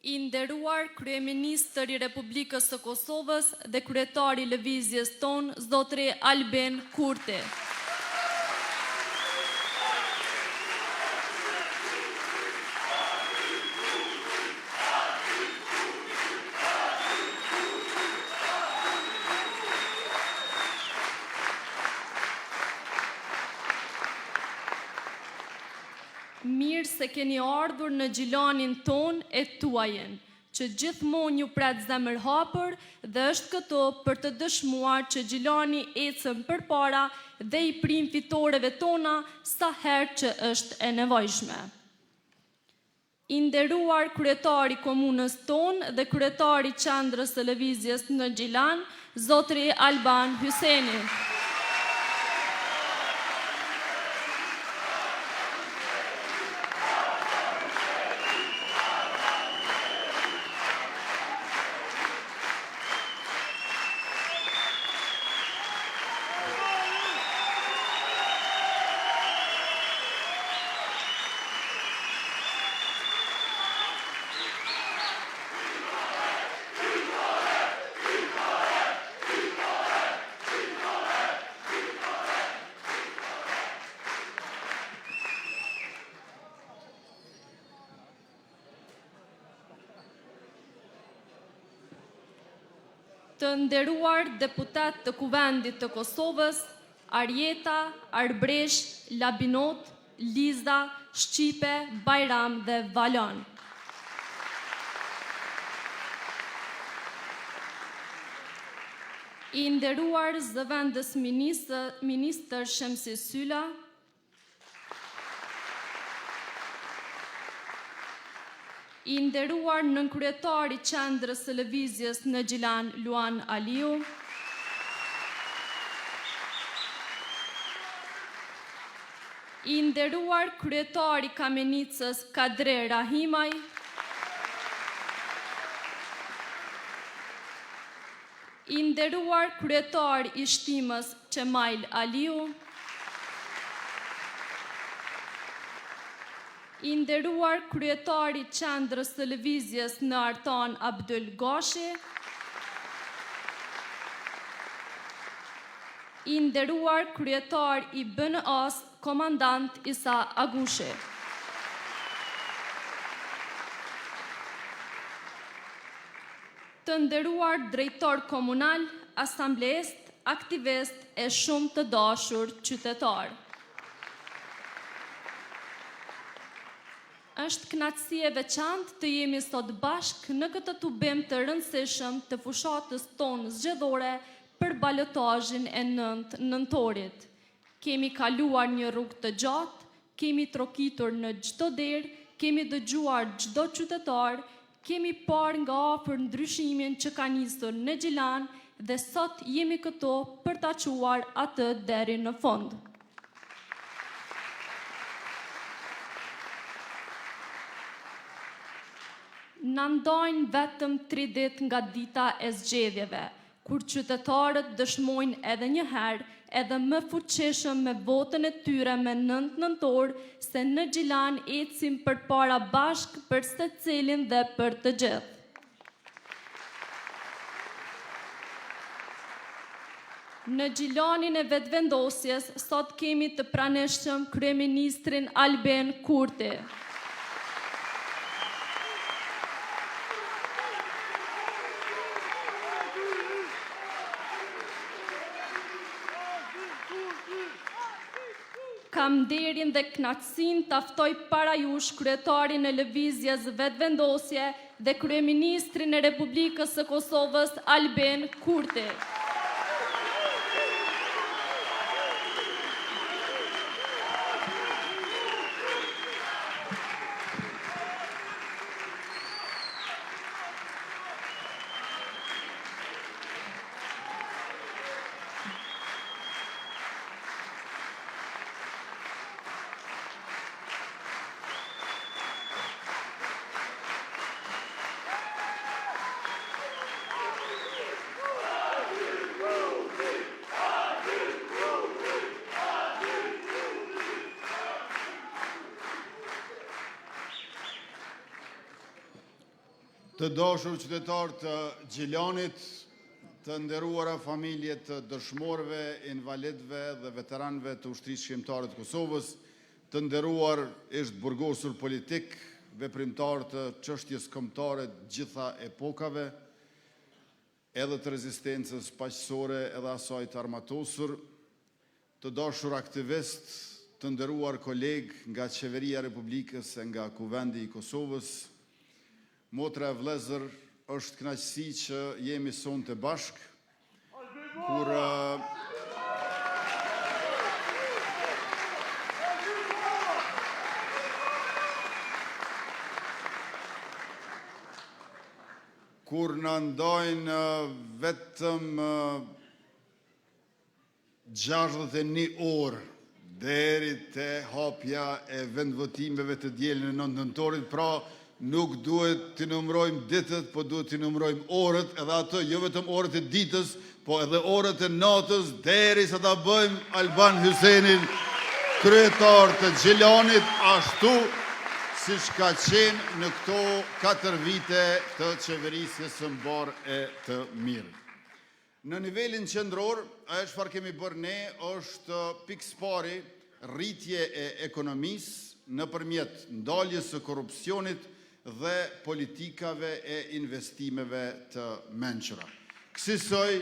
I nderuar kryeministër i Republikës së Kosovës dhe kryetar i Lëvizjes tonë, zotri Albin Kurti. Mirë se keni ardhur në Gjilanin tonë e tuajin, që gjithmonë ju pret zemërhapur dhe është këtu për të dëshmuar që Gjilani ecën përpara dhe i prin fitoreve tona sa herë që është e nevojshme. I nderuar kryetar i komunës tonë dhe kryetar i qendrës së Lëvizjes në Gjilan, zotri Alban Hyseni. Të nderuar deputetë të Kuvendit të Kosovës, Arjeta, Arbresh, Labinot, Liza, Shqipe, Bajram dhe Valon. I nderuar zëvendës ministër Shemsi Syla, I nderuar nënkryetar i Qendrës së Lëvizjes në Gjilan, Luan Aliu, I nderuar kryetar i Kamenicës, Kadri Rahimaj, I nderuar kryetar i Shtimës, Qemajl Aliu, I nderuar kryetar i Qendrës së Lëvizjes në Artanë Abdyl Gashi, I nderuar kryetar i BNA-së Komandant Isa Agushi. Të nderuar drejtorë komunalë, asambleistë, aktivistë e shumë të dashur qytetarë. Është kënaqësi e veçantë të jemi sot bashkë në këtë tubim të rëndësishëm të fushatës tonë zgjedhore për balotazhin e 9 nëntorit. Kemi kaluar një rrugë të gjatë, kemi trokitur në çdo derë, kemi dëgjuar çdo qytetar, kemi parë nga afër ndryshimin që ka nisur në Gjilan dhe sot jemi këtu për ta çuar atë deri në fund. Na ndajnë vetëm tri ditë nga dita e zgjedhjeve, kur qytetarët dëshmojnë edhe një herë, edhe më fuqishëm me votën e tyre me 9 nëntor, se në Gjilan ecim përpara bashkë për secilin dhe për të gjithë. Në Gjilanin e Vetëvendosjes, sot kemi të pranishëm kryeministrin Albin Kurti. Kam nderin dhe kënaqësinë ta ftoj para jush kryetarin e Lëvizjes Vetëvendosje dhe kryeministrin e Republikës së Kosovës, Albin Kurti. Të dashur qytetarë të Gjilanit, Të nderuara familje të dëshmorëve, invalidëve dhe veteranëve të Ushtrisë Çlirimtare të Kosovës, Të nderuar ish-të burgosur politikë, veprimtarë të çështjes kombëtare të të gjitha epokave, edhe të rezistencës paqësore, edhe asaj të armatosur, Të dashur aktivistë, Të nderuar kolegë nga Qeveria e Republikës e nga Kuvendi i Kosovës, Motra e vëllezër, Është kënaqësi që jemi sonte bashkë, kur Kur na ndajnë vetëm 61 orë deri te hapja e vendvotimeve të dielën e 9 nëntorit, pra nuk duhet t'i numërojmë ditët, po duhet t'i numërojmë orët, edhe atë jo vetëm orët e ditës, po edhe orët e natës derisa ta bëjmë Alban Hysenin kryetar të Gjilanit, ashtu siç ka qenë në këto katër vite të qeverisjes së mbarë e të mirë. Në nivelin qendror, ajo çfarë kemi bërë ne është pikësëpari rritje e ekonomisë nëpërmjet ndaljes së korrupsionit dhe politikave e investimeve të mençura. Kësisoj,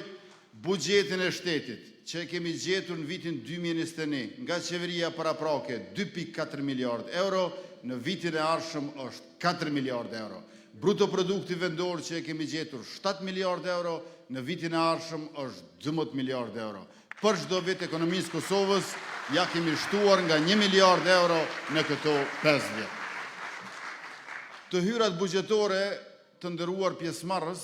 buxhetin e shtetit që e kemi gjetur në vitin 2021 nga qeveria paraprake 2,4 miliardë euro, në vitin e ardhshëm është 4 miliardë euro. Bruto produkti vendor që e kemi gjetur 7 miliardë euro, në vitin e ardhshëm është 12 miliardë euro. Për çdo vit ekonomisë së Kosovës ia kemi shtuar nga 1 miliard euro në këto pesë vjet. Të hyrat buxhetore, të nderuar pjesëmarrës,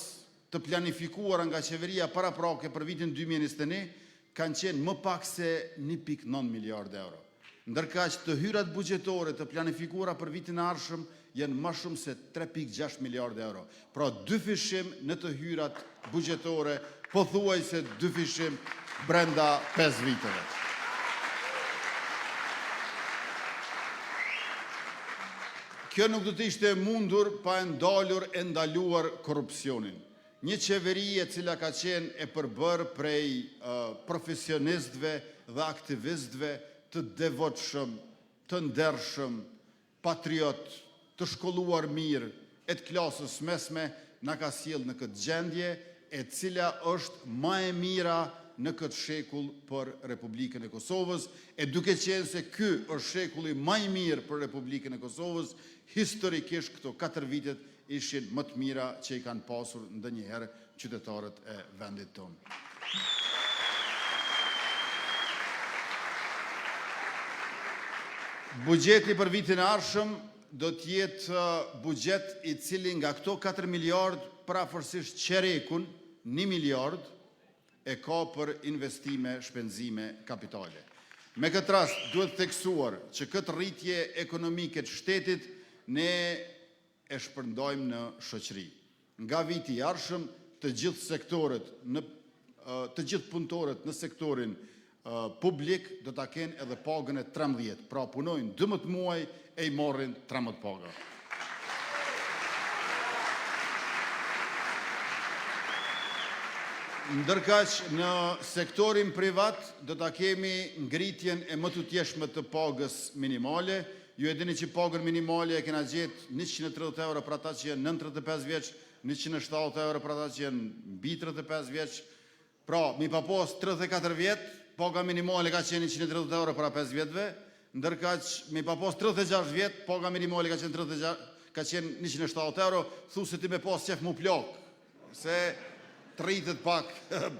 të planifikuara nga qeveria paraprake për vitin 2021 kanë qenë më pak se 1.9 miliardë euro. Ndërkaq, të hyrat buxhetore të planifikuara për vitin e ardhshëm janë më shumë se 3.6 miliardë euro. Pra, dyfishim në të hyrat buxhetore, pothuajse dyfishim brenda pesë vjetëve. Kjo nuk do të ishte e mundur pa e ndalur e ndaluar korrupsionin. Një qeveri e cila ka qenë e përbërë prej profesionistëve dhe aktivistëve të devotshëm, të ndershëm, patriotë, të shkolluar mirë e të klasës së mesme, na ka sjellë në këtë gjendje, e cila është më e mira në këtë shekull për Republikën e Kosovës. E duke qenë se ky është shekulli më i mirë për Republikën e Kosovës, historikisht këto katër vjet ishin më të mira që i kanë pasur ndonjëherë qytetarët e vendit tonë. Buxheti për vitin e ardhshëm do të jetë buxhet i cili nga këto 4 miliardë, përafërsisht çerekun, 1 miliard, e ka për investime, shpenzime kapitale. Me këtë rast duhet theksuar që këtë rritje ekonomike të shtetit ne e shpërndajmë në shoqëri. Nga viti i ardhshëm, të gjithë sektorët, të gjithë punëtorët në sektorin publik do ta kenë edhe pagën e 13-të. Pra, punojnë 12 muaj e i marrin 13 paga. Ndërkaq, në sektorin privat do ta kemi ngritjen e mëtutjeshme të pagës minimale. Ju e dini që pagën minimale e kemi gjetur 130 euro për ata që janë nën 35 vjeç, 170 euro për ata që janë mbi 35 vjeç. Pra, me i pas pasur 34 vjet, paga minimale ka qenë 130 euro para pesë vjetëve, ndërkaq me i pas pasur 36 vjet, paga minimale ka qenë 36 ka qenë 170 euro, thuajse ti me pas qejf me u plak, se të rritet pak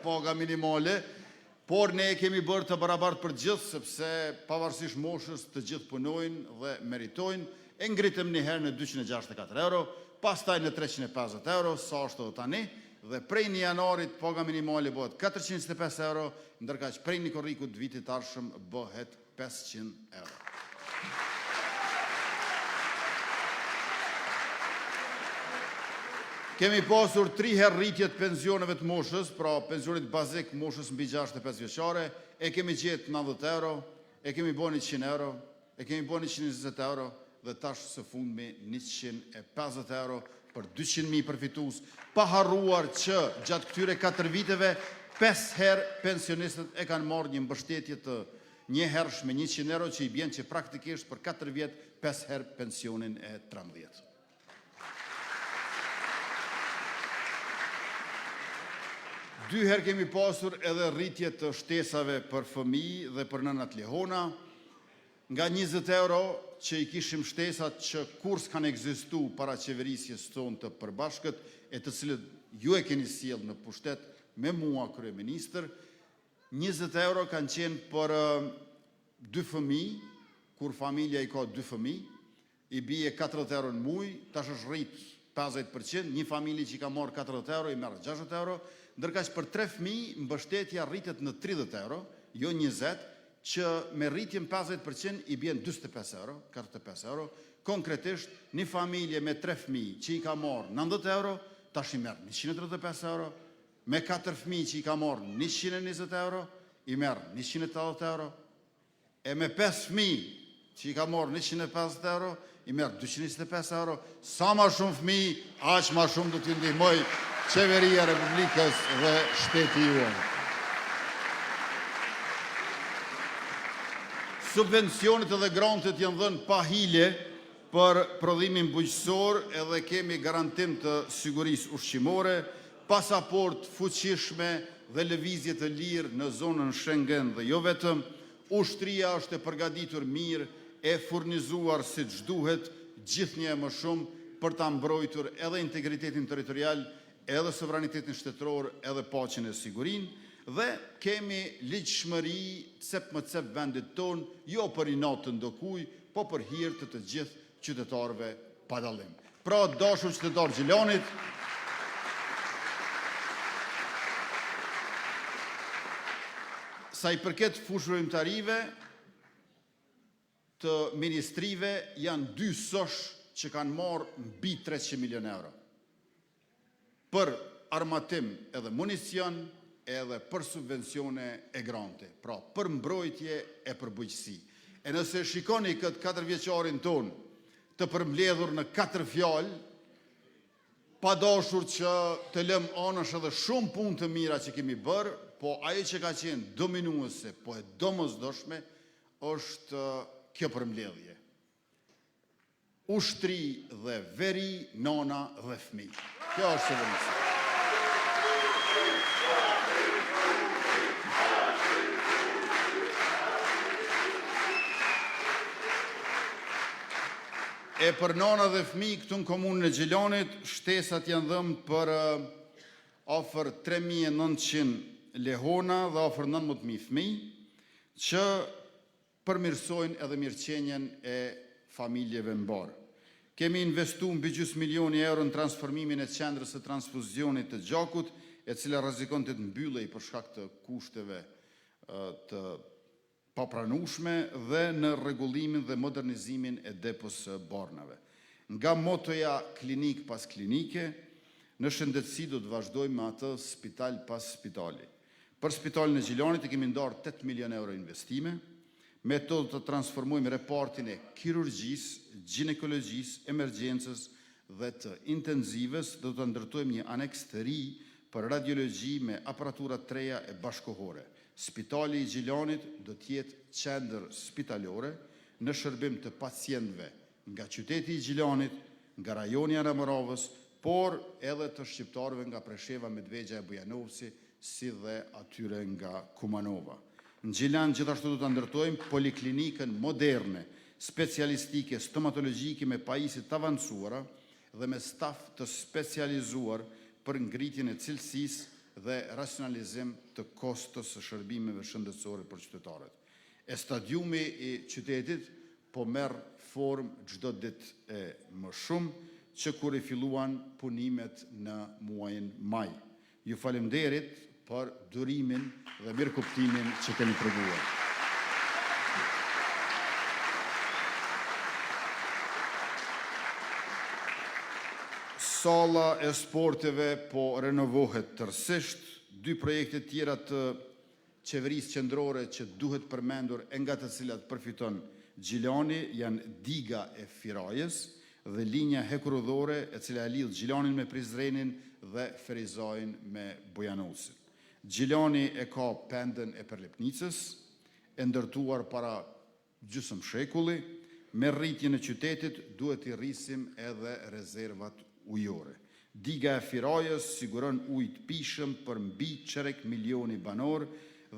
paga minimale. Por, ne e kemi bërë të barabartë për të gjithë, sepse pavarësisht moshës, të gjithë punojnë dhe meritojnë. E ngritëm një herë në 264 euro, pastaj në 350 euro, sa është edhe tani, dhe prej 1 janarit paga minimale bëhet 425 euro, ndërkaq prej 1 korrikut të vitit të ardhshëm bëhet 500 euro. Kemi pasur tri herë rritje të pensioneve të moshës, pra pensionit bazik moshës mbi 65-vjeçare, e kemi gjetur 90 euro, e kemi bërë 100 euro, e kemi bërë 120 euro dhe tash së fundmi 150 euro. për 200.000 përfitues, pa harruar që gjatë këtyre 4 viteve, 5 herë pensionistët e kanë marrë një mbështetje të njëhershme 100 euro, që i bie që praktikisht për 4 vjet 5 herë pensionin e 13-të. Dy herë kemi pasur edhe rritje të shtesave për fëmijë dhe për nënat lehona, nga 20 euro që i kishim shtesat që kurrë s'kanë ekzistuar para qeverisjes sonë të përbashkët, e të cilët ju e keni sjellë në pushtet me mua kryeministër, 20 euro kanë qenë për dy fëmijë, kur familja i ka dy fëmijë, i bie 40 euro në muaj, tash është rrit 50%, një familje që i ka marrë 40 euro, i merr 60 euro, ndërkaq për tre fëmijë mbështetja rritet në 30 euro, jo 20, që me rritjen 50% i bie 45 euro, 45 euro. Konkretisht, një familje me tre fëmijë që i ka marrë 90 euro, tash i merr 135 euro, me katër fëmijë që i ka marrë 120 euro, i merr 180 euro, e me pesë fëmijë që i ka marrë 150 euro, i merr 225 euro. Sa më shumë fëmijë, aq më shumë do t'ju ndihmojë Qeveria e Republikës dhe shteti juaj. Subvencionet edhe grantet janë dhënë pa hile për prodhimin bujqësor edhe kemi garantim të sigurisë ushqimore, pasaportë të fuqishme dhe lëvizje të lirë në zonën Schengen dhe jo vetëm, ushtria është e përgatitur mirë, e furnizuar siç duhet, gjithnjë e më shumë për ta mbrojtur edhe integritetin territorial, edhe sovranitetin shtetëror, edhe paqen e sigurinë dhe kemi ligjshmëri cep më cep vendit tonë, jo për inat të ndokujt, po për hir të të gjithë qytetarëve pa dallim. Pra, të dashur qytetarë të Gjilanit, sa i përket fushëveprimtarive të ministrive, janë dy sosh që kanë marrë mbi 300 milionë euro për armatim edhe municion, edhe për subvencione e grante, pra për mbrojtje e për bujqësi. E nëse e shikoni këtë katërvjeçarin tonë të përmbledhur në katër fjalë, pa dashur që të lëmë anash edhe shumë punë të mira që kemi bërë, po ajo që ka qenë dominuese, po e domosdoshme, është kjo përmbledhje. Ushtri dhe veri, nana dhe fëmijë. Kjo është qeverisje. E për nana dhe fëmijë këtu në komunën e Gjilanit, shtesat janë dhënë për afër 3900 lehona dhe afër 19000 fëmijë, që përmirësojnë edhe mirëqenien e familjeve mbarë. Kemi investuar mbi gjysmë milioni euro në transformimin e Qendrës së Transfuzionit të Gjakut, e cila rrezikonte të mbyllej për shkak të kushteve të papranueshme dhe në rregullimin dhe modernizimin e depos së barnave. Nga motoja “Klinikë pas klinike”, në shëndetësi do të vazhdojmë me atë “Spital pas spitali”. Për spitalin e Gjilanit i kemi ndarë 8 milionë euro investime. Me to do të transformojmë repartin e kirurgjisë, gjinekologjisë, emergjencës dhe të intenzivës, do të ndërtojmë një aneks të ri për radiologji me aparatura të reja e bashkëkohore. Spitali i Gjilanit do të jetë qendër spitalore në shërbim të pacientëve nga qyteti i Gjilanit, nga rajoni i Anamoravës, por edhe të shqiptarëve nga Presheva, Medvegja e Bujanovci, si dhe atyre nga Kumanova. Në Gjilan gjithashtu do ta ndërtojmë poliklinikën moderne specialistike stomatologjike me pajisje të avancuara dhe me staf të specializuar për ngritjen e cilësisë dhe racionalizim të kostos së shërbimeve shëndetësore për qytetarët. E stadiumi i qytetit po merr formë çdo ditë e më shumë, që kur i filluan punimet në muajin maj. Ju faleminderit për durimin dhe mirëkuptimin që keni treguar. Salla e sporteve po renovohet tërësisht. Dy projekte të tjera të qeverisë qendrore që duhet përmendur e nga të cilat përfiton Gjilani janë diga e Firajës. dhe linja hekurudhore e cila e lidh Gjilanin me Prizrenin dhe Ferizajn me Bujanocin. Gjilani e ka pendën e Perlepnicës, e ndërtuar para gjysmë shekulli. Me rritjen e qytetit, duhet t'i rrisim edhe rezervat ujore. Diga e Firajës siguron ujë të pijshëm për mbi çerek milioni banorë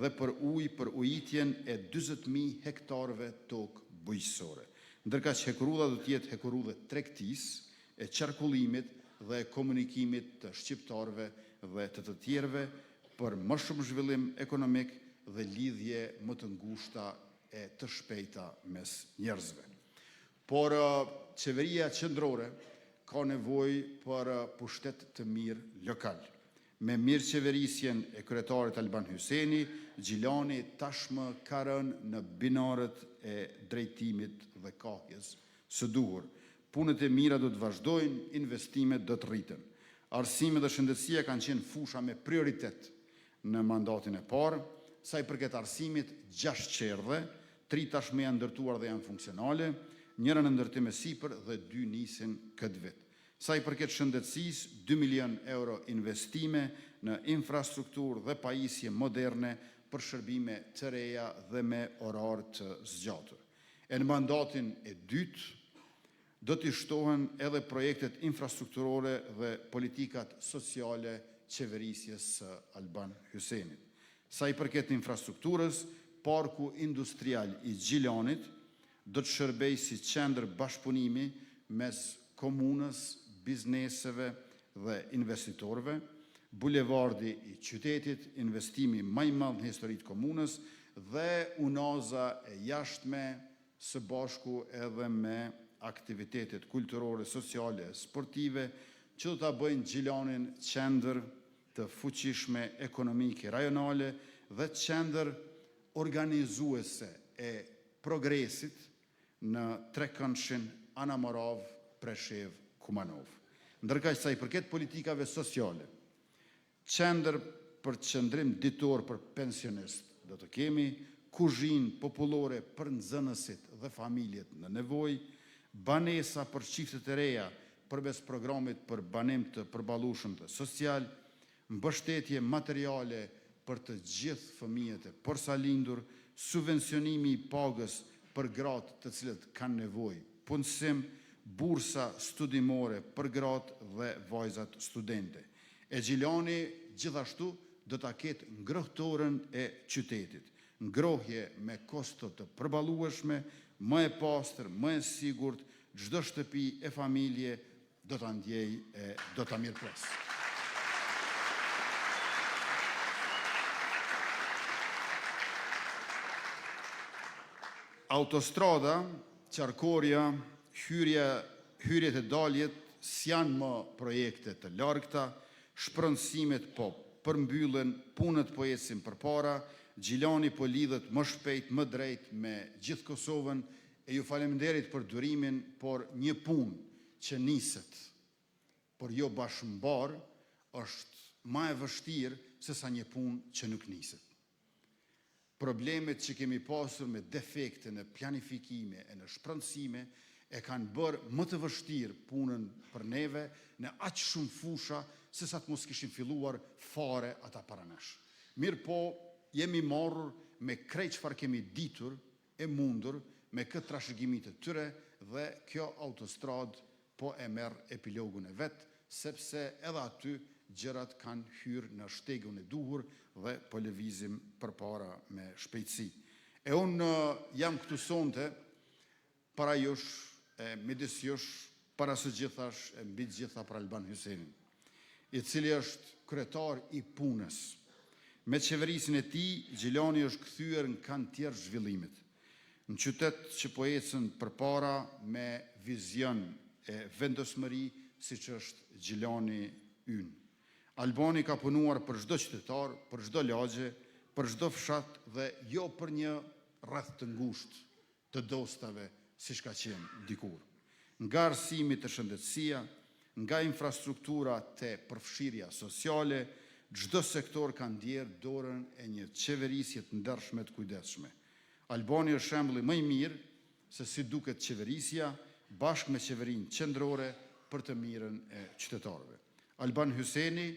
dhe për ujë për ujitjen e 40 000 hektarëve tokë bujqësore. Ndërkaq, hekurudha do të jetë hekurudhë e tregtisë, e qarkullimit dhe e komunikimit të shqiptarëve dhe të të tjerëve, për më shumë zhvillim ekonomik dhe lidhje më të ngushta e të shpejta mes njerëzve. Por, qeveria qendrore ka nevojë për pushtet të mirë lokal. Me mirëqeverisjen e kryetarit Alban Hyseni, Gjilani tashmë ka rënë në binarët e drejtimit dhe kahjes së duhur. Punët e mira do të vazhdojnë, investimet do të rriten. Arsimi dhe shëndetësia kanë qenë fusha me prioritet në mandatin e parë. Sa i përket arsimit, gjashtë çerdhe, tri tashmë janë ndërtuar dhe janë funksionale, njëra në ndërtim e sipër dhe dy nisin këtë vit. Sa i përket shëndetësisë, dy milionë euro investime në infrastrukturë dhe pajisje moderne për shërbime të reja dhe me orar të zgjatur. E në mandatin e dytë do t'i shtohen edhe projektet infrastrukturore dhe politikat sociale qeverisjes së Alban Hysenit. Sa i përket infrastrukturës, Parku Industrial i Gjilanit do të shërbejë si qendër bashkëpunimi mes komunës, bizneseve dhe investitorëve. Bulevardi i Qytetit, investimi më i madh në histori të komunës, dhe unaza e jashtme, së bashku edhe me aktivitetet kulturore, sociale e sportive, që do ta bëjnë Gjilanin qendër të fuqishme ekonomike rajonale dhe qendër organizuese e progresit në trekëndëshin Anamoravë Preshevë, Kumanovë. Ndërkaq, sa u përket politikave sociale, qendër për qëndrim ditor për pensionistë do të kemi, kuzhinë popullore për nxënësit dhe familjet në nevojë, banesa për çiftet e reja përmes programit për banim të përballueshëm dhe social, mbështetje materiale për të gjithë fëmijët e porsalindur, subvencionimi i pagës për gratë të cilët kanë nevojë punësim, bursa studimore për gratë dhe vajzat studente. E Gjilani gjithashtu do ta ketë ngrohtoren e qytetit. Ngrohje me kosto të përballueshme, më e pastër, më e sigurt, çdo shtëpi e familje do ta ndiejë e do ta mirëpresë. Autostrada, qarkorja, hyrjet e daljet s'janë më projekte të largëta, shpronësimet po përmbyllen, punët po ecin përpara, Gjilani po lidhet më shpejt, më drejt me gjithë Kosovën. E ju faleminderit për durimin, por një punë që niset, por jo bash mbarë, është më e vështirë sesa një punë që nuk niset. Problemet që kemi pasur me defekte në planifikime e në shpronësime e kanë bërë më të vështirë punën për neve në aq shumë fusha sesa të mos kishim filluar fare ata para nesh. Mirëpo, jemi marrë me krejt çfarë kemi ditur e mundur me këtë trashëgimi të tyre dhe kjo autostradë po e merr epilogun e vet, sepse edhe aty gjërat kanë hyrë në shtegun e duhur dhe po lëvizim përpara me shpejtësi. E unë jam këtu sonte para jush e midis jush, para së gjithash e mbi të gjitha për Alban Hysenin, i cili është kryetar i punës. Me qeverisjen e tij, Gjilani është kthyer në kantier të zhvillimit. Në qytet që po ecën përpara me vizion e vendosmëri, siç është Gjilani ynë. Albani ka punuar për çdo qytetar, për çdo lagje, për çdo fshat dhe jo për një rreth të ngushtë të dostave, siç ka qenë dikur. Nga arsimi te shëndetësia, nga infrastruktura te përfshirja sociale, çdo sektor ka ndier dorën e një qeverisje të ndershme e të kujdesshme. Albani është shembulli më i mirë se si duket qeverisja. bashkë me qeverinë qendrore për të mirën e qytetarëve. Alban Hyseni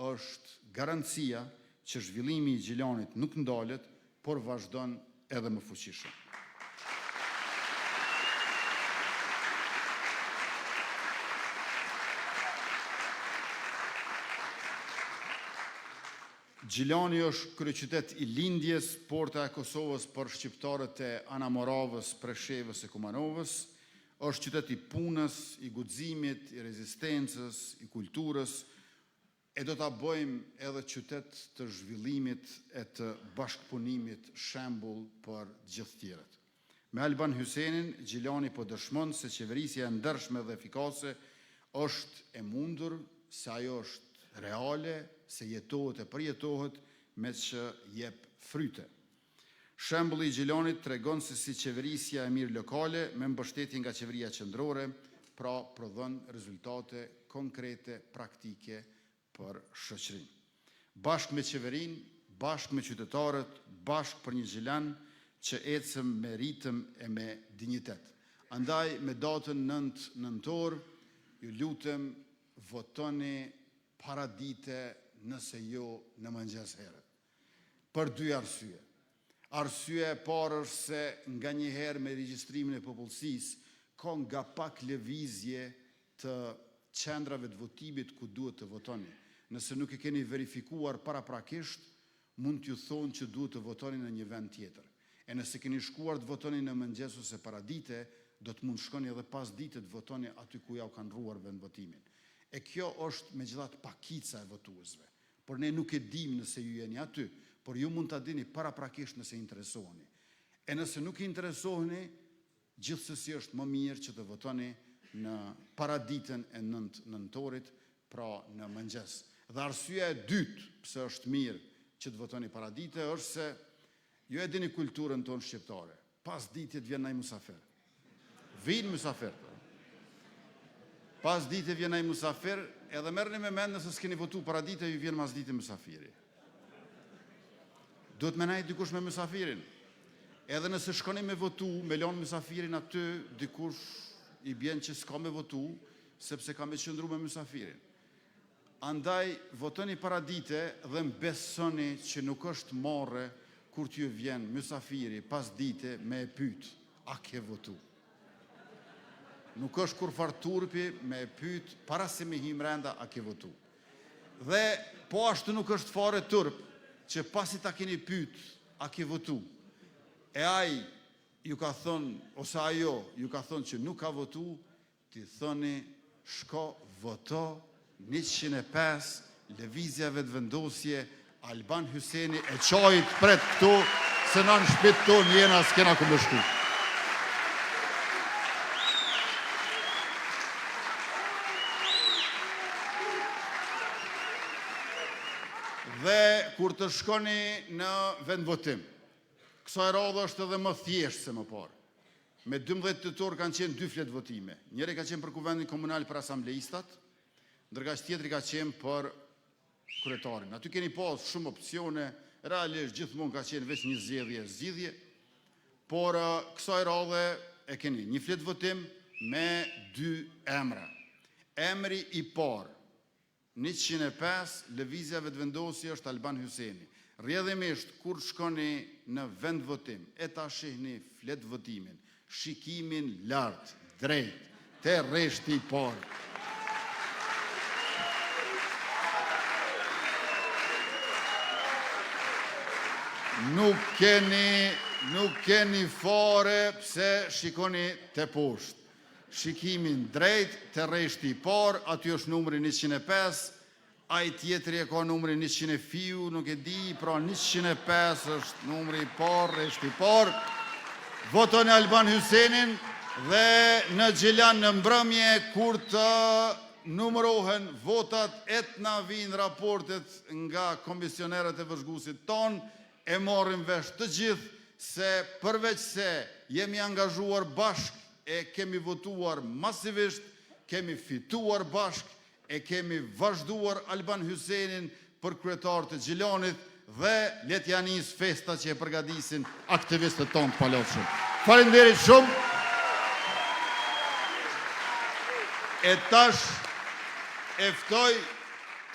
është garancia që zhvillimi i Gjilanit nuk ndalet, por vazhdon edhe më fuqishëm. Gjilani është kryeqytet i Lindjes, porta e Kosovës për shqiptarët e Anamoravës, Preshevës e Kumanovës. Është qytet i punës, i guximit, i rezistencës, i kulturës, e do ta bëjmë edhe qytet të zhvillimit e të bashkëpunimit shembull për gjithë të tjerët. Me Alban Hysenin, Gjilani po dëshmon se qeverisja e ndershme dhe efikase është e mundur, se ajo është reale, se jetohet e përjetohet, meqë jep fryte. Shembulli i Gjilanit tregon se si qeverisja e mirë lokale, me mbështetje nga qeveria qendrore, pra prodhon rezultate konkrete, praktike për shoqërinë. Bashkë me qeverinë, bashkë me qytetarët, bashkë për një Gjilan që ecën me ritëm e me dinjitet. Andaj, me datën 9 nëntor, ju lutem, votoni paradite nëse jo në mëngjes herët. Për dy arsye. Arsyeja e parë është se nganjëherë me regjistrimin e popullsisë ka nga pak lëvizje të qendrave të votimit ku duhet të votoni. Nëse nuk e keni verifikuar paraprakisht, mund t'ju thonë që duhet të votoni në një vend tjetër. E nëse keni shkuar të votoni në mëngjes ose paradite, do të mund të shkoni edhe pasdite të votoni aty ku jua kanë ndërruar vendvotimin. E kjo është megjithatë pakica e votuesve. Por ne nuk e dimë nëse ju jeni aty, por ju mund ta dini paraprakisht nëse interesoheni. E nëse nuk interesoheni, gjithsesi është më mirë që të votoni në paraditen e 9 nëntorit, pra në mëngjes. Dhe arsyeja e dytë pse është mirë që të votoni paradite është se ju e dini kulturën tonë shqiptare. Pasdite të vjen naj musafir. Vijnë mysafir. Pasdite vjen naj musafir, edhe merrni me mend nëse s'keni votu paradite, ju vjen masdite mysafiri. Duhet me nejt dikush me mysafirin. Edhe nëse shkoni me votu, me lanë mysafirin aty, dikush i bjen që s'ka me votu, sepse ka me qëndru me mysafirin. Andaj, votoni paradite dhe më besoni që nuk është marre kur t'ju vjen mysafiri pasdite me e pyet, a ke votu? Nuk është kurrfarë turpi me e pyet para se me hi mrenda, a ke votu? Dhe po ashtu nuk është fare turp që pasi ta keni pyet, a ke votu? E ai ju ka thënë, ose ajo ju ka thënë që nuk ka votu, t'i thoni shko voto 105 Lëvizja Vetëvendosje Alban Hyseni e çaji të pret këtu se na në shpi tonë jena s'kena ku me shku. Dhe kur të shkoni në vendvotim, kësaj radhe është edhe më thjesht se më parë. Me 12 tetor kanë qenë dy fletëvotime. Njëri ka qenë për Kuvendin Komunal për asambleistat, ndërkaq tjetri ka qenë për kryetarin. Aty keni pas shumë opsione, realisht gjithmonë ka qenë veç një zgjedhje e zgjidhje, por kësaj radhe e keni një fletëvotim me dy emra. Emri i parë, 105, Lëvizja Vetëvendosje është Alban Hyseni. Rrjedhimisht, kur shkoni në vendvotim e ta shihni fletëvotimin, shikimin lart, drejt, te rreshti i parë. Nuk keni, nuk keni fare pse shikoni te poshtë. Shikimin drejt, te rreshti i parë, aty është numri 105, ai tjetri e ka numrin 100 e fiu, nuk e di, pra 105 është numri i parë, rreshti i parë. Votoni Alban Hysenin dhe në Gjilan në mbrëmje kur të numërohen votat e të na vijnë raportet nga komisionerët e vëzhguesit tonë, e marrim vesh të gjithë se përveç se jemi angazhuar bashkë e kemi votuar masivisht, kemi fituar bashkë, e kemi vazhduar Alban Hysenin për kryetar të Gjilanit dhe le t'ia nis festa që e përgatisin aktivistët tonë të palodhshëm. Faleminderit shumë! E tash e ftoj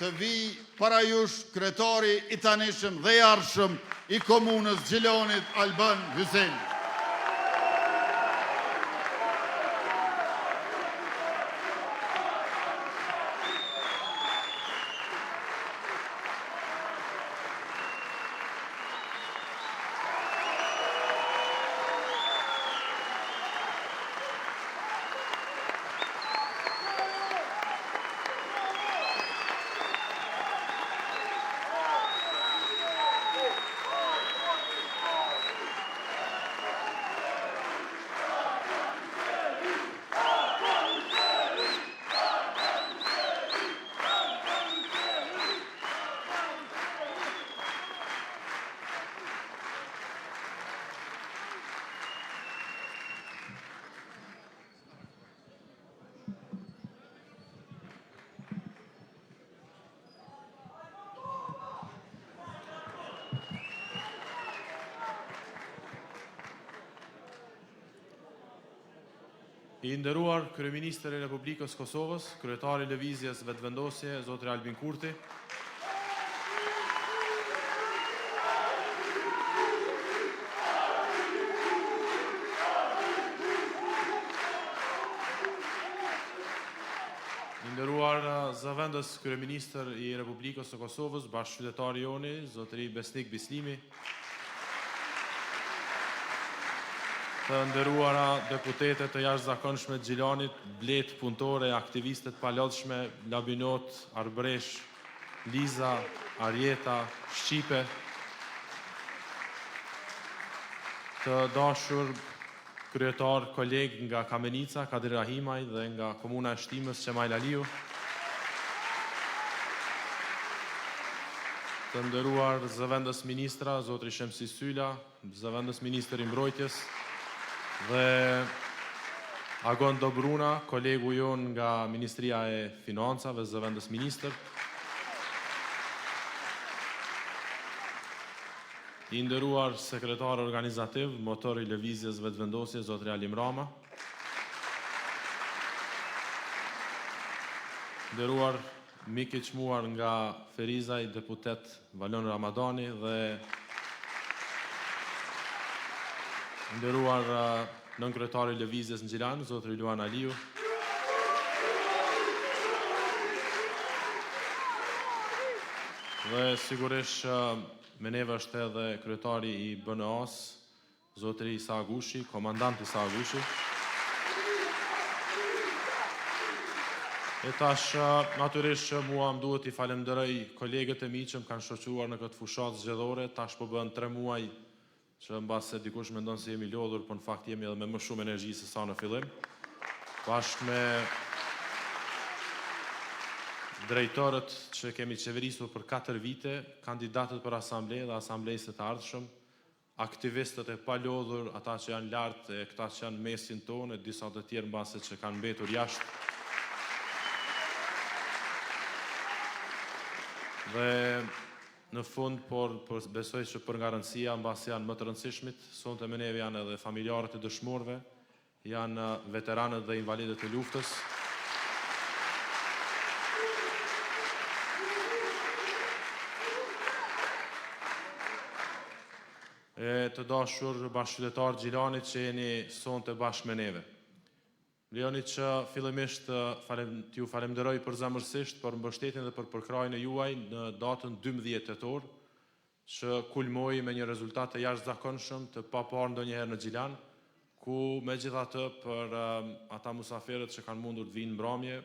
të vijë para jush kryetari i tanishëm dhe i ardhshëm i Komunës Gjilanit, Alban Hyseni. I nderuar kryeministër i Republikës së Kosovës, kryetar i Lëvizjes Vetëvendosje, zotri Albin Kurti, I nderuar zëvendës kryeministër i Republikës së Kosovës, bashkëqytetari joni, zotri Besnik Bislimi, Të nderuara deputete të jashtëzakonshme të Gjilanit, bletë punëtore, aktiviste të palodhshme, Labinot, Arbresh, Liza, Arjeta, Shqipe, të dashur kryetar koleg nga Kamenica, Kadri Rahimaj dhe nga Komuna e Shtimes, Qemajl Aliu, të nderuar zëvendës ministra, zotri Shemsi Syla, zëvendës ministër i Mbrojtjes dhe Agon Dobruna, kolegu jonë nga Ministria e Financave, zëvendës ministër. I nderuar sekretar organizativ, motor i Lëvizjes Vetëvendosje, zotri Alim Rama. Nderuar mik i çmuar nga Ferizaj, deputet Valon Ramadani dhe nderuar nënkryetar i Lëvizjes në Gjilan, zotri Luan Aliu. Dhe sigurisht me neve është edhe kryetari i BNA-s, Zotëri Isa Agushi, komandant Isa Agushi. E tash, natyrisht që mua më duhet t'i falenderoj kolegët e mi që më kanë shoqëruar në këtë fushatë zgjedhore, tash po bëhen 3 muaj që mbase dikush mendon se jemi lodhur, por në fakt jemi edhe me më shumë energji se sa në fillim. Bashkë me drejtorët që kemi qeverisur për 4 vite, kandidatët për asamble dhe asambleistët e ardhshëm, Aktivistët e palodhur, ata që janë lart e këta që janë në mesin tonë e disa të tjerë mbase që kanë mbetur jashtë. Dhe në fund, por, por besoj që për nga rëndësia, mbase janë më të rëndësishmit, sonte me neve janë edhe familjarët e dëshmorëve, Janë veteranët dhe invalidët e luftës. E të dashur bashkëqytetarë të Gjilanit që jeni sonte bashkë me neve. Më lejoni që fillimisht t'ju falemnderoj përzemërsisht për mbështetjen dhe për përkrahjen e juaj në datën 12 tetor, që kulmoi me një rezultat të jashtëzakonshëm, të paparë ndonjëherë në Gjilan, ku megjithatë për ata musafirët që kanë mundur të vijnë mbrëmje,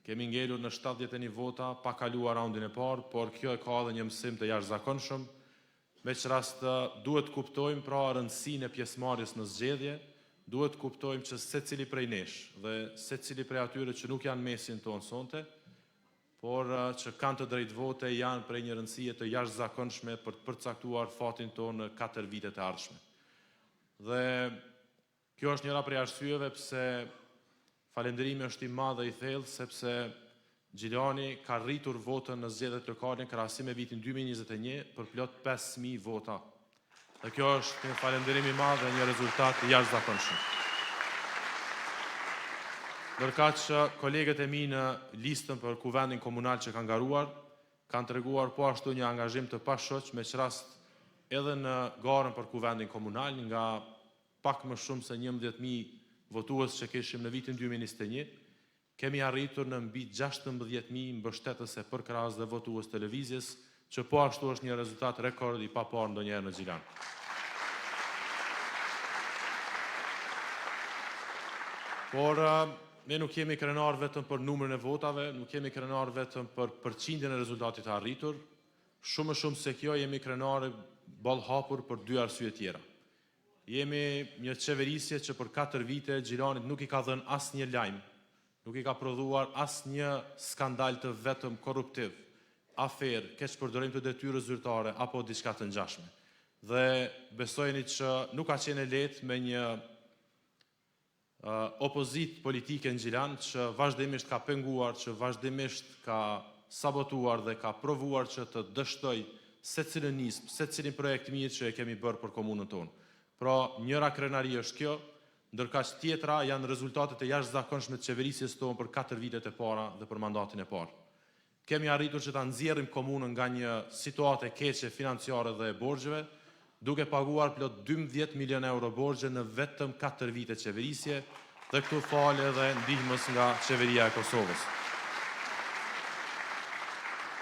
kemi ngelur në 71 vota pa kaluar raundin e parë, por kjo e ka edhe një mësim të jashtëzakonshëm, me ç'rast duhet të kuptojmë pra rëndësinë e pjesëmarrjes në zgjedhje, duhet të kuptojmë që secili prej nesh dhe secili prej atyre që nuk janë mesin tonë sonte, por që kanë të drejtë vote janë prej një rëndësie të jashtëzakonshme për të përcaktuar fatin tonë në katër vitet e ardhshme. Dhe kjo është njëra prej arsyeve pse falënderimi është i madh dhe i thellë sepse Gjilani ka rritur votën në zgjedhjet lokale në krahasim me vitin 2021 për plot 5000 vota. Dhe kjo është një falënderim i madh dhe një rezultat i jashtëzakonshëm. Ndërkaq, kolegët e mi në listën për Kuvendin Komunal që kanë garuar, kanë treguar po ashtu një angazhim të pashoq, me ç'rast edhe në garën për Kuvendin Komunal nga pak më shumë se 11.000 votues që kishim në vitin 2021, kemi arritur në mbi 16.000 mbështetës e përkrahës dhe votues të lëvizjes, që po ashtu është një rezultat rekord i paparë ndonjëherë në Gjilan. Por ne nuk jemi krenar vetëm për numrin e votave, nuk jemi krenar vetëm për përqindjen e rezultatit të arritur, shumë më shumë se kjo jemi krenar ballëhapur për dy arsye tjera. Jemi një qeverisje që për 4 vite Gjilanit nuk i ka dhënë asnjë lajm, nuk i ka prodhuar asnjë skandal të vetëm korruptiv, aferë, keqpërdorim të detyrës zyrtare apo diçka të ngjashme. Dhe besojeni që nuk ka qenë e lehtë me një opozitë politike në Gjilan që vazhdimisht ka penguar, që vazhdimisht ka sabotuar dhe ka provuar që të dështojë secilën nismë, secilin projekt mirë që e kemi bërë për komunën tonë. Pra, njëra krenari është kjo, ndërkaq tjetra janë rezultatet e jashtëzakonshme të qeverisjes tonë për 4 vitet e para dhe për mandatin e parë. Kemi arritur që ta nxjerrim komunën nga një situatë e keqe financiare dhe e borxheve, duke paguar plot 12 milion euro borxhe në vetëm 4 vite qeverisje dhe këtu falë edhe ndihmës nga qeveria e Kosovës.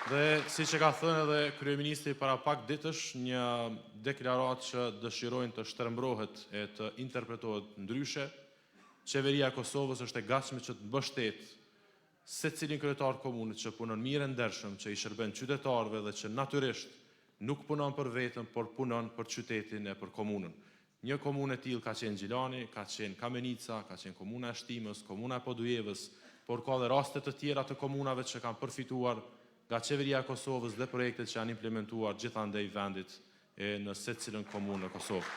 Dhe siç e ka thënë edhe kryeministri para pak ditësh, një deklaratë që dëshirojnë të shtrembrohet e të interpretohet ndryshe, qeveria e Kosovës është e gatshme që të mbështet secilin kryetar komunit që punon mirë e ndershëm, që i shërben qytetarëve dhe që natyrisht nuk punon për veten, por punon për qytetin e për komunën. Një komunë e tillë ka qenë Gjilani, ka qenë Kamenica, ka qenë komuna e Shtimës, komuna e Podujevës, por ka dhe raste të tjera të komunave që kanë përfituar nga qeveria e Kosovës dhe projektet që janë implementuar gjithandej vendit e në secilën komunë në Kosovë.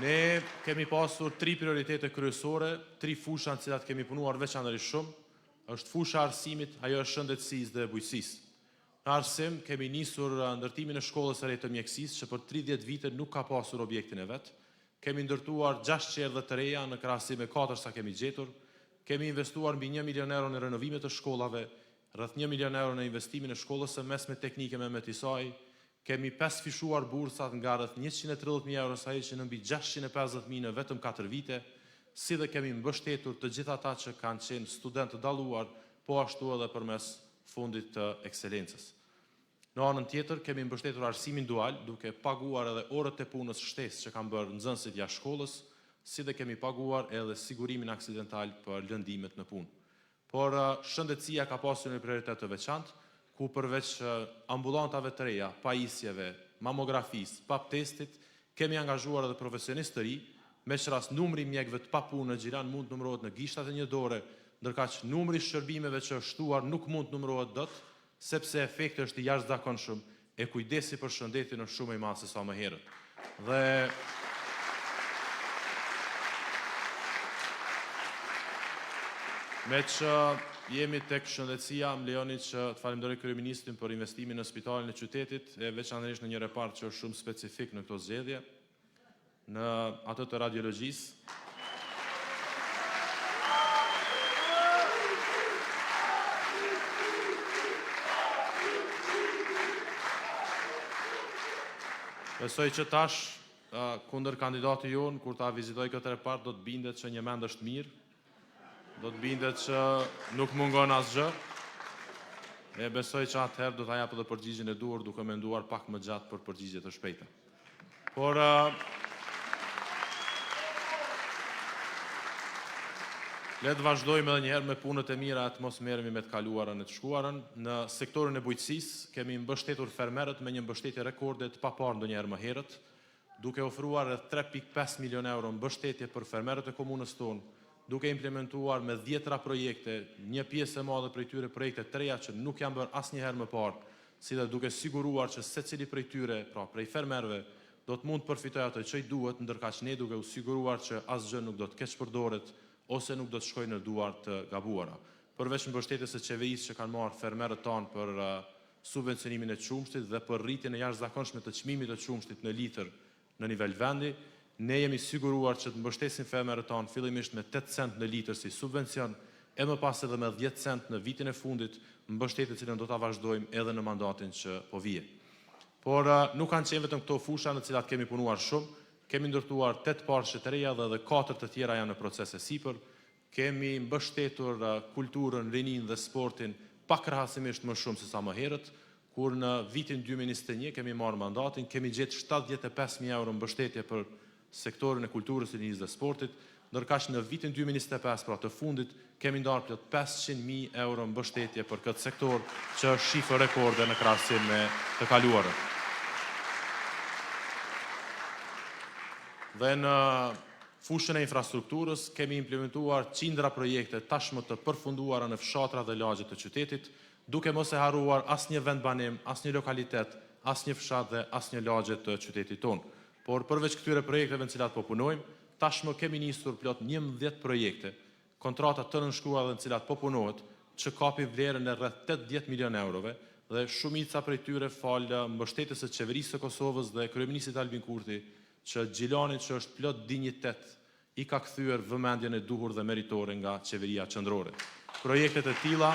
Ne kemi pasur tri prioritete kryesore, tri fusha në cilat kemi punuar veçanërisht shumë. Është fusha e arsimit, ajo e shëndetësisë dhe e bujqësisë. Në arsim kemi nisur ndërtimin e shkollës së re të mjekësisë që për 30 vite nuk ka pasur objektin e vet. Kemi ndërtuar 6 çerdhe të reja në krahasim me 4 sa kemi gjetur. Kemi investuar mbi 1 milion euro në renovime të shkollave, rreth 1 milion euro në investimin e shkollës së mesme teknike Mehmet Isai. Kemi pesëfishuar bursat nga rreth 130.000 euro sa ishin në mbi 650.000 në vetëm 4 vite, si dhe kemi mbështetur të gjithë ata që kanë qenë studentë të dalluar, po ashtu edhe përmes fundit të ekselencës. Në anën tjetër, kemi mbështetur arsimin dual, duke paguar edhe orët e punës shtesë që kanë bërë nxënësit jashtë shkollës, si dhe kemi paguar edhe sigurimin aksidental për lëndimet në punë. Por shëndetësia ka pasur një prioritet të veçantë, ku përveç ambulantave të reja, pajisjeve, mamografisë, pap testit, kemi angazhuar edhe profesionistë të ri, me ç'rast numri i mjekëve të papunë në Gjilan mund të numërohet në gishtat e një dore, ndërkaq numri i shërbimeve që është shtuar nuk mund të numërohet dot, sepse efekti është i jashtëzakonshëm e kujdesi për shëndetin është shumë më i madh se sa më herët. Dhe me që jemi tek shëndetësia, më lejoni që të falenderoj kryeministrin për investimin në spitalin e qytetit, e veçanërisht në një repart që është shumë specifik në këto zgjedhje, në atë të radiologjisë. Besoj që tash kundër kandidati jonë, kur ta vizitoj këtë repart, do të bindet që njëmend është mirë, do të bindet që nuk mungon asgjë. E besoj që atëherë do ta jap edhe përgjigjen e duhur, duke menduar pak më gjatë për përgjigje të shpejta. Por le të vazhdojmë edhe një herë me punët e mira e të mos merremi me të kaluarën e të shkuarën. Në sektorin e bujqësisë kemi mbështetur fermerët me një mbështetje rekorde të paparë ndonjëherë më herët, duke ofruar rreth 3.5 milion euro mbështetje për fermerët e komunës tonë, duke implementuar me dhjetra projekte, një pjesë e madhe prej tyre projekte të reja që nuk janë bërë asnjëherë më parë, si dhe duke siguruar që secili prej tyre, pra prej fermerëve, do të mund të përfitojë ato që i duhet, ndërkaq ne duke u siguruar që asgjë nuk do të keqpërdoret ose nuk do të shkojë në duar të gabuara. Përveç mbështetjes së qeverisë që kanë marrë fermerët tanë për subvencionimin e qumështit dhe për rritjen e jashtëzakonshme të çmimit të qumështit në litër në nivel vendi, Ne jemi siguruar që të mbështesim fermerët tanë fillimisht me 8 cent në litër si subvencion, e më pas edhe me 10 cent në vitin e fundit, mbështetje të cilën do ta vazhdojmë edhe në mandatin që po vije. Por nuk kanë qenë vetëm këto fusha në cilat kemi punuar shumë, kemi ndërtuar 8 parqe të reja dhe edhe 4 të tjera janë në proces e sipër, kemi mbështetur kulturën, rininë dhe sportin pakrahasimisht më shumë se sa më herët, kur në vitin 2021 kemi marrë mandatin, kemi gjetë 75.000 euro mbështetje për sektorin e kulturës, rinisë dhe sportit, ndërkaq në vitin 2025, pra të fundit, kemi ndarë plot 500.000 euro mbështetje për këtë sektor, që është shifër rekorde në krahasim me të kaluarën. Dhe në fushën e infrastrukturës kemi implementuar qindra projekte tashmë të përfunduara në fshatra dhe lagje të qytetit, duke mos e harruar asnjë vendbanim, asnjë lokalitet, asnjë fshat dhe asnjë lagje të qytetit tonë. Por përveç këtyre projekteve në cilat po punojmë, tashmë kemi nisur plot 11 projekte, kontrata të nënshkruara dhe në cilat po punohet, që kapin vlerën e rreth 80 milion eurove dhe shumica prej tyre falë mbështetjes së Qeverisë së Kosovës dhe kryeministrit Albin Kurti, që Gjilanin që është plot dinjitet i ka kthyer vëmendjen e duhur dhe meritore nga qeveria qendrore. Projektet e tilla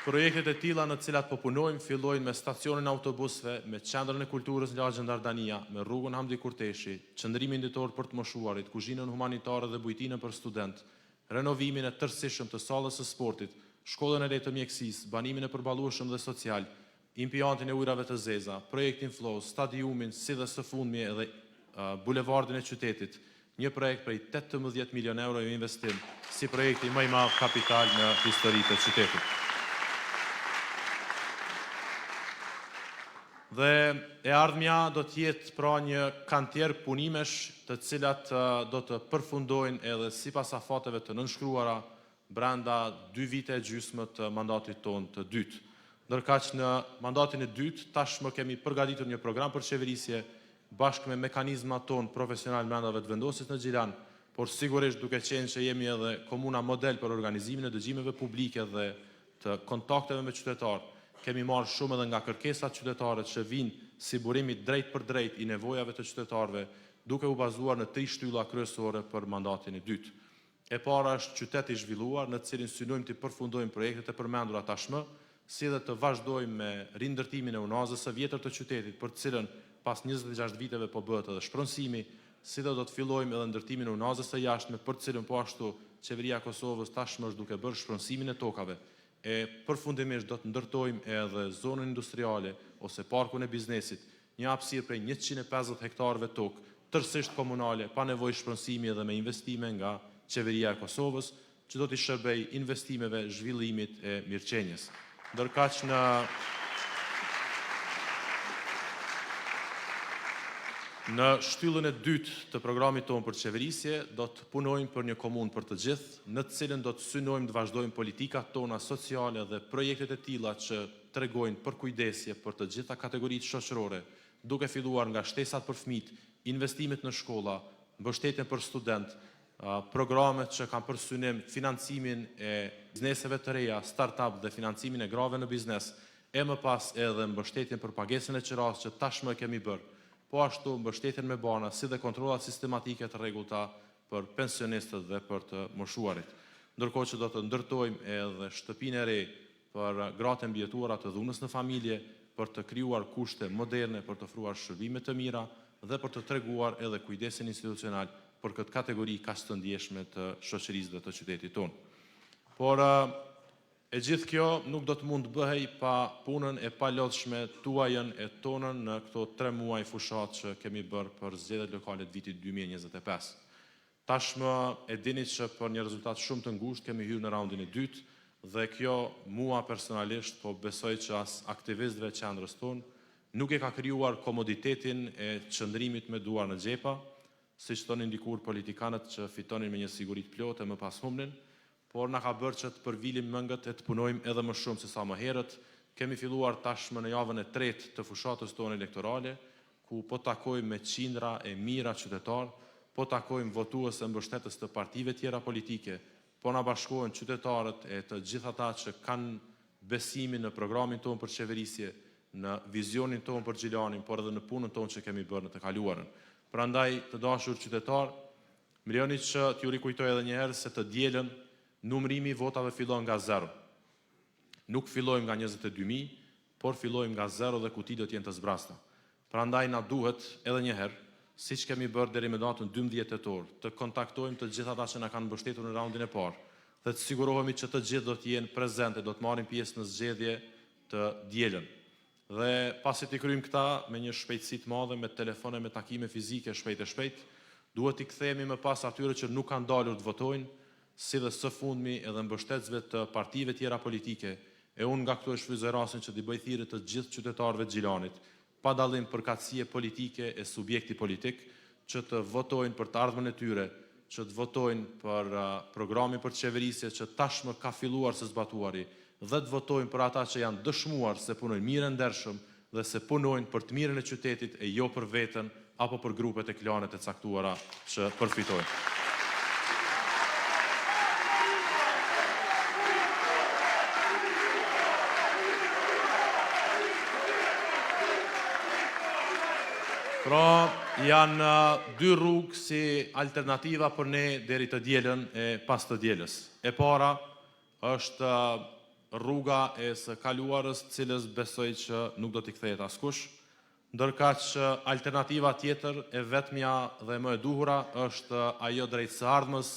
Projektet e tilla në të cilat po punojmë fillojnë me stacionin e autobusëve, me qendrën e kulturës në lagjen Dardania, me rrugën Hamdi Kurteshi, qëndrimin ditor për të moshuarit, kuzhinën humanitare dhe bujtinën për student, renovimin e tërësishëm të sallës së sportit, shkollën e re të mjekësisë, banimin e përballueshëm dhe social, impiantin e ujërave të zeza, projektin Flow, stadiumin, si dhe së fundmi edhe bulevardin e qytetit, një projekt prej 18 milion euro investim, si projekti më i madh kapital në histori të qytetit. Dhe e ardhmja do të jetë pra një kantier punimesh të cilat do të përfundojnë edhe sipas afateve të nënshkruara brenda 2 vite e gjysmë të mandatit tonë të dytë. Ndërkaq në mandatin e dytë tashmë kemi përgatitur një program për qeverisje bashkë me mekanizmat tonë profesional brenda Vetëvendosjes në Gjilan, por sigurisht duke qenë që jemi edhe komuna model për organizimin e dëgjimeve publike dhe të kontakteve me qytetarë, kemi marrë shumë edhe nga kërkesat qytetare që vijnë si burim i drejt për drejt i nevojave të qytetarëve, duke u bazuar në tri shtylla kryesore për mandatin e dytë. E para është qytet i zhvilluar, në të cilin synojmë të përfundojmë projektet e përmendura tashmë, si dhe të vazhdojmë me rindërtimin e unazës së vjetër të qytetit, për të cilën pas 26 viteve po bëhet edhe shpronësimi, si dhe do të fillojmë edhe ndërtimin e unazës së jashtme, për të cilën po ashtu Qeveria e Kosovës tashmë është duke bërë shpronësimin e tokave. E përfundimisht do të ndërtojmë edhe zonën industriale ose parkun e biznesit, një hapësirë prej 150 hektarëve tokë, tërësisht komunale, pa nevojë shpronësimi edhe me investime nga Qeveria e Kosovës, që do t'i shërbej investimeve, zhvillimit e mirëqenies. Ndërkaq në Në shtyllën e dytë të programit tonë për qeverisje, do të punojmë për një komunë për të gjithë, në të cilën do të synojmë të vazhdojmë politikat tona sociale dhe projektet e tilla që tregojnë për kujdesje për të gjitha kategoritë shoqërore, duke filluar nga shtesat për fëmijët, investimet në shkolla, mbështetjen për student, programet që kanë për synim financimin e bizneseve të reja, start-up dhe financimin e grave në biznes, e më pas edhe mbështetjen për pagesën e qirasë që tashmë e kemi bërë. Po ashtu mbështetjen me bana si dhe kontrollat sistematike të rregullta për pensionistët dhe për të moshuarit. Ndërkohë që do të ndërtojmë edhe shtëpinë e re për gratë e mbijetuara të dhunës në familje, për të krijuar kushte moderne për të ofruar shërbime të mira dhe për të treguar edhe kujdesin institucional për këtë kategori kaq të ndjeshme të shoqërisë dhe të qytetit tonë. Por e gjithë kjo nuk do të mund të bëhej pa punën e palodhshme tuajën e tonën në këto 3 muaj fushat që kemi bërë për zgjedhjet lokale të vitit 2025. Tashmë e dini që për një rezultat shumë të ngushtë kemi hyrë në raundin e dytë dhe kjo mua personalisht po besoj që as aktivistëve të qendrës tonë nuk e ka krijuar komoditetin e qëndrimit me duar në xhepa, siç thonin dikur politikanët që fitonin me një siguri të plotë e më pas humnin, por na ka bërë që të përvilim mëngët e të punojmë edhe më shumë se sa më herët. Kemi filluar tashmë në javën e tretë të fushatës tonë elektorale, ku po takojmë me qindra e mijëra qytetarë, po takojmë votues e mbështetës të partive tjera politike, po na bashkohen qytetarët e të gjithë ata që kanë besimin në programin tonë për qeverisje. në vizionin tonë për Gjilanin, por edhe në punën tonë që kemi bërë në të kaluarën. Prandaj, të dashur qytetarë, më lejoni që t'ju rikujtoj edhe një herë se të dielën numërimi i votave fillon nga zero. Nuk fillojmë nga 22.000, por fillojmë nga zero dhe kutitë do të jenë të zbrazëta. Prandaj na duhet edhe një herë, siç kemi bërë deri me datën 12 tetor, të kontaktojmë të gjithë ata që na kanë mbështetur në raundin e parë dhe të sigurohemi që të gjithë do të jenë prezente, do të marrin pjesë në zgjedhje të dielën. Dhe pasi t'i kryejmë këta me një shpejtësi të madhe, me telefone, me takime fizike shpejt e shpejt, duhet t'i kthehemi më pas atyre që nuk kanë dalur të votojnë, si dhe së fundmi edhe mbështetësve të partive tjera politike, e unë nga këtu e shfrytëzoj rastin që t'i bëj thirrje të gjithë qytetarëve të Gjilanit, pa dallim përkatësie politike e subjekti politik, që të votojnë për të ardhmen e tyre, që të votojnë për programin për qeverisje që tashmë ka filluar së zbatuari dhe të votojnë për ata që janë dëshmuar se punojnë mirë e ndershëm dhe se punojnë për të mirën e qytetit e jo për veten apo për grupet e klanet e caktuara që përfitojnë. Pra, janë dy rrugë si alternativa për ne deri të dielën e pas të dielës. E para është rruga e së kaluarës, cilës besoj që nuk do t'i kthehet askush, ndërkaq alternativa tjetër e vetmja dhe më e duhura është ajo drejt së ardhmës,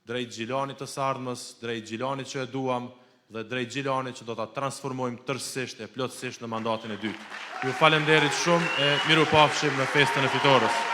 drejt Gjilanit të së ardhmës, drejt Gjilanit që e duam dhe drejt Gjilanit që do ta transformojmë tërësisht e plotësisht në mandatin e dytë. Ju falemnderit shumë e mirupafshim në festën e fitores.